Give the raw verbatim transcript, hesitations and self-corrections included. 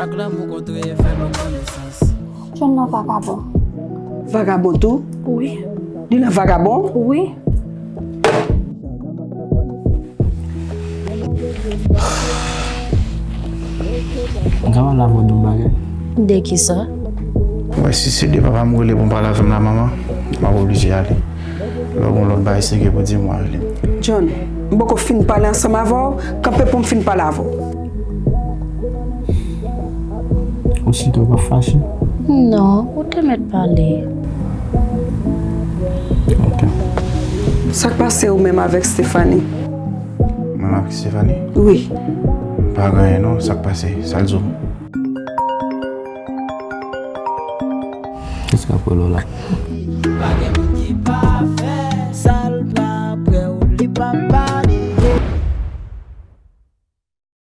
Ak lanmou kontre fè nou konesans. John nan vagabon. Vagabon tou? Wi. Li nan vagabon? Wi. Mwen ka pale avè w de yon bagay. De kisa? Mwen si se de papa m rele pou m pale avè m la manman, m ap oblije ale. Lè w gen lòt bagay serye pou di m, w a rele m. John, m poko fin pale ansanm avè w, kanpe pou m fin pale avè w. Osito, w p ap fache? Non, ou te mèt pale. Ok. Sa k pase ou menm avèk Stephanie? Mwen avèk Stephanie? Wi. Pa gen anyen non, sa k pase? Sa l di w? Kisa k ap rele w la? Pa gen moun ki pa